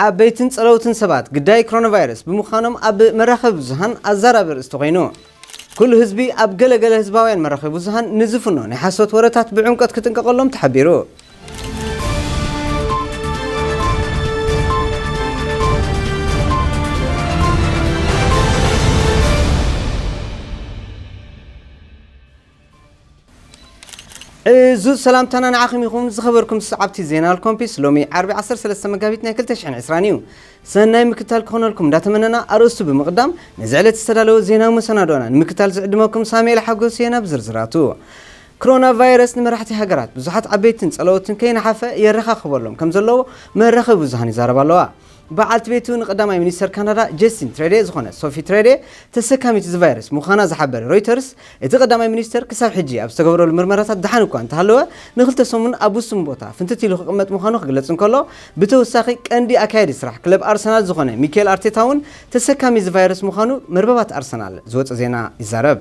ዓበይትን ጸለውትን ሰባት ግዳይ ኮሮና ቫይረስ ብምዃኖም ኣብ መራኸቢ ብዙሃን ኣዛራቢ ርእስቲ ኮይኑ። ኩሉ ህዝቢ ኣብ ገለ ገለ ህዝባውያን መራኸቢ ብዙሃን ንዝፍኖ ናይ ሓሶት ወረታት ብዕምቀት ክጥንቀቐሎም ተሓቢሩ። እዙ ሰላምታና ንዓኹም ይኹን። ዝኸበርኩም ሰዓብቲ ዜና ኣልኮምፒስ፣ ሎሚ ዓርቢ ዓሰርተ ሰለስተ መጋቢት ናይ ክልተ ሽሕን ዕስራን እዩ። ሰናይ ምክታል ክኾነልኩም እንዳተመነና፣ ኣርእስቱ ብምቕዳም ነዚ ዕለት ዝተዳለወ ዜናዊ መሰናዶና ንምክታል ዝዕድመኩም ሳሙኤል ሓጎስ እየ። ናብ ዝርዝራቱ። ኮሮና ቫይረስ ንመራሕቲ ሃገራት ብዙሓት ዓበይትን ጸለውትን ከይነሓፈ የረኻኽበሎም ከም ዘለዎ መራኸቢ ብዙሃን ይዛረባ ኣለዋ። በዓልቲ ቤቱ ንቀዳማይ ሚኒስተር ካናዳ ጀስቲን ትሬዴ ዝኾነ ሶፊ ትሬዴ ተሰካሚት እዚ ቫይረስ ምዃና ዝሓበረ ሮይተርስ፣ እቲ ቀዳማይ ሚኒስተር ክሳብ ሕጂ ኣብ ዝተገብረሉ ምርመራታት ደሓን እኳ እንተሃለወ፣ ንክልተ ሰሙን ኣብ ውሱን ቦታ ፍንትት ኢሉ ክቕመጥ ምዃኑ ክግለጽ እንከሎ፣ ብተወሳኺ ቀንዲ ኣካያዲ ስራሕ ክለብ ኣርሰናል ዝኾነ ሚኬል ኣርቴታ እውን ተሰካሚ እዚ ቫይረስ ምዃኑ መርበባት ኣርሰናል ዝወጸ ዜና ይዛረብ።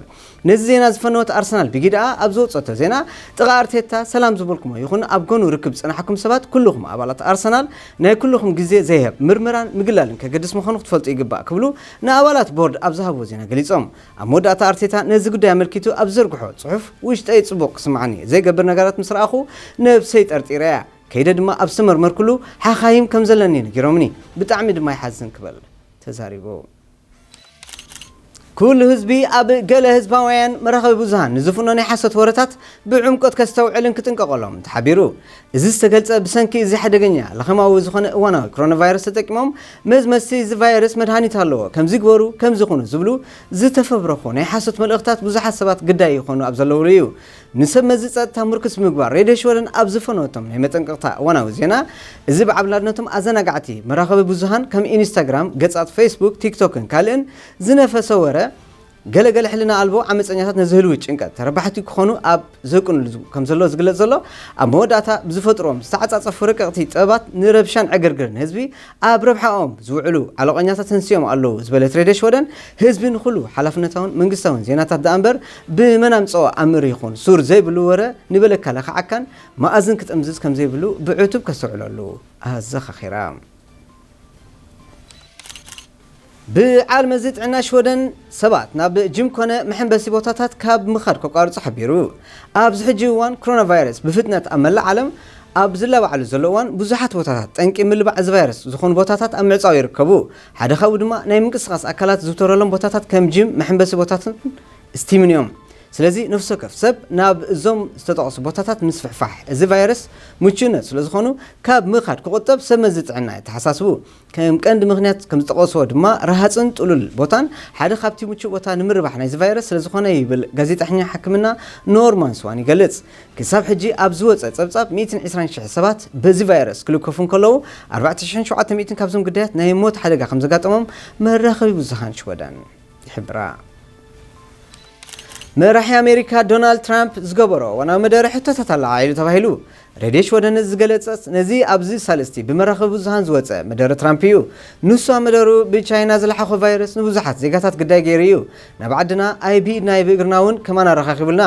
ነዚ ዜና ዝፈነወት ኣርሰናል ቢጊ ደኣ ኣብ ዘውጸቶ ዜና፣ ጥቓ ኣርቴታ ሰላም ዝበልኩሞ ይኹን ኣብ ጎኑ ርክብ ዝጸናሕኩም ሰባት፣ ኩልኹም ኣባላት ኣርሰናል ናይ ኩልኹም ግዜ ዘይህብ ምርመራን ምግላልን ከገድስ ምዃኑ ክትፈልጡ ይግባእ ክብሉ ንኣባላት ቦርድ ኣብ ዝሃብዎ ዜና ገሊጾም። ኣብ መወዳእታ ኣርቴታ ነዚ ጉዳይ ኣመልኪቱ ኣብ ዘርግሖ ጽሑፍ፣ ውሽጠይ ጽቡቕ ክስምዓኒ ዘይገብር ነገራት ምስ ረኣኹ ነብሰይ ጠርጢረያ። ከይደ ድማ ኣብ ዝተመርመርኩሉ ሓኻይም ከም ዘለኒ ነጊሮምኒ። ብጣዕሚ ድማ ይሓዝን ክብል ተዛሪቡ። ኩሉ ህዝቢ ኣብ ገለ ህዝባውያን መራኸቢ ብዙሃን ንዝፍኖ ናይ ሓሶት ወረታት ብዕምቆት ከስተውዕልን ክጥንቀቐሎም ተሓቢሩ። እዚ ዝተገልጸ ብሰንኪ እዚ ሓደገኛ ለኸማዊ ዝኾነ እዋናዊ ኮሮና ቫይረስ ተጠቂሞም መዝመዝቲ እዚ ቫይረስ መድሃኒት ኣለዎ፣ ከምዚ ግበሩ፣ ከምዚ ኩኑ ዝብሉ ዝተፈብረኹ ናይ ሓሶት መልእኽታት ብዙሓት ሰባት ግዳይ ይኾኑ ኣብ ዘለውሉ እዩ። ንሰብ መዚ ጸጥታ ምርኩስ ብምግባር ሬድዮ ሽወደን ኣብ ዝፈነወቶም ናይ መጠንቀቕታ እዋናዊ ዜና፣ እዚ ብዓብላልነቶም ኣዘናጋዕቲ መራኸቢ ብዙሃን ከም ኢንስታግራም፣ ገጻት ፌስቡክ፣ ቲክቶክን ካልእን ዝነፈሰ ወረ፣ ገለገለ ሕልና ኣልቦ ዓመፀኛታት ነዚ ህልዊ ጭንቀት ተረባሕቲ ክኾኑ ኣብ ዘቅንሉ ከም ዘሎ ዝግለጽ ዘሎ፣ ኣብ መወዳእታ ብዝፈጥሮም ዝተዓጻጸፉ ረቀቕቲ ጥበባት ንረብሻን ዕግርግርን ህዝቢ ኣብ ረብሓኦም ዝውዕሉ ዓለቆኛታት ተንስዮም ኣለዉ ዝበለት ሬድዮ ሽወደን፣ ህዝቢ ንኹሉ ሓላፍነታውን መንግስታውን ዜናታት ደኣ እምበር ብመን ኣምጽኦ ኣምር ይኹን ሱር ዘይብሉ ወረ ንበለካ ለኽዓካን መኣዝን ክጥምዝዝ ከም ዘይብሉ ብዕቱብ ከስተውዕለሉ ኣዘኻኺራ። ብዓል መዚ ጥዕና ሽወደን ሰባት ናብ ጅም ኮነ መሐንበሲ ቦታታት ካብ ምኻድ ከቋርጹ ሓቢሩ። ኣብዚ ሕጂ እዋን ኮሮና ቫይረስ ብፍጥነት ኣብ መላእ ዓለም ኣብ ዝለባዓሉ ዘሎ እዋን፣ ብዙሓት ቦታታት ጠንቂ ምልባዕ እዚ ቫይረስ ዝኾኑ ቦታታት ኣብ ምዕጻው ይርከቡ። ሓደ ካብኡ ድማ ናይ ምንቅስቓስ ኣካላት ዝዝውተረሎም ቦታታት ከም ጅም፣ መሐንበሲ ቦታትን ስቲምን እዮም። ስለዚ ነፍሲ ወከፍ ሰብ ናብ እዞም ዝተጠቕሱ ቦታታት ምስፍሕፋሕ እዚ ቫይረስ ምቹእነት ስለ ዝኾኑ ካብ ምኻድ ክቑጠብ ሰብ መዚ ጥዕና የተሓሳስቡ። ከም ቀንዲ ምኽንያት ከም ዝጠቐስዎ ድማ ረሃፅን ጥሉል ቦታን ሓደ ካብቲ ምቹእ ቦታ ንምርባሕ ናይዚ ቫይረስ ስለ ዝኾነ ይብል ጋዜጠኛ ሕክምና ኖርማን ስዋን ይገልጽ። ክሳብ ሕጂ ኣብ ዝወፀ ጸብጻብ ሚእትን ዕስራን ሽሕ ሰባት በዚ ቫይረስ ክልከፉ እንከለዉ፣ ኣርባዕተ ሽሕን ሸውዓተ ሚእትን ካብዞም ግዳያት ናይ ሞት ሓደጋ ከም ዘጋጠሞም መራኸቢ ብዙሃን ሽወደን ይሕብራ። መራሒ ኣሜሪካ ዶናልድ ትራምፕ ዝገበሮ እዋናዊ መደረ ሕቶታት ኣለዓዒሉ ተባሂሉ። ሬድዮ ሽወደን ዝገለጸ ነዚ ኣብዚ ሳልስቲ ብመራኸቢ ብዙሃን ዝወጸ መደረ ትራምፕ እዩ። ንሱ ኣብ መደሩ ብቻይና ዝለሓኾ ቫይረስ ንብዙሓት ዜጋታት ግዳይ ገይሩ እዩ። ናብ ዓድና ኣይብኢድና ኣይብእግርና እውን ከማን ኣረኻኺቡልና።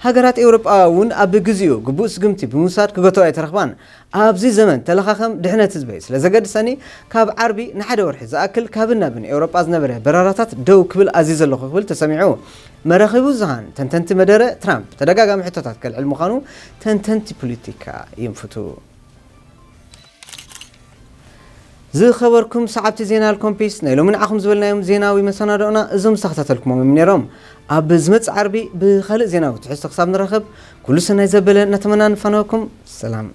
ሃገራት ኤውሮጳ እውን ኣብ ግዚኡ ግቡእ ስጉምቲ ብምውሳድ ክገትኦ ኣይተረኽባን። ኣብዚ ዘመን ተለኻኸም ድሕነት ህዝበይ ስለ ዘገድሰኒ፣ ካብ ዓርቢ ንሓደ ወርሒ ዝኣክል ካብን ናብን ኤውሮጳ ዝነበረ በረራታት ደው ክብል ኣዚዘ ኣለኹ ክብል ተሰሚዑ። መራኸቢ ብዙሃን ተንተንቲ መደረ ትራምፕ ተደጋጋሚ ሕቶታት ከልዕል ምዃኑ ተንተንቲ ፖለቲካ ይንፍቱ። ዝኸበርኩም ሰዓብቲ ዜና ኣልኮምፒስ፣ ናይ ሎሚ ንዓኹም ዝበልናዮም ዜናዊ መሰናዶና እዞም ዝተኸታተልኩሞም እዮም ነይሮም። ኣብ ዝመጽእ ዓርቢ ብኻልእ ዜናዊ ትሕዝቶ ክሳብ ንራኸብ፣ ኩሉ ሰናይ ዘበለ እናተመና ንፋነወኩም። ሰላም።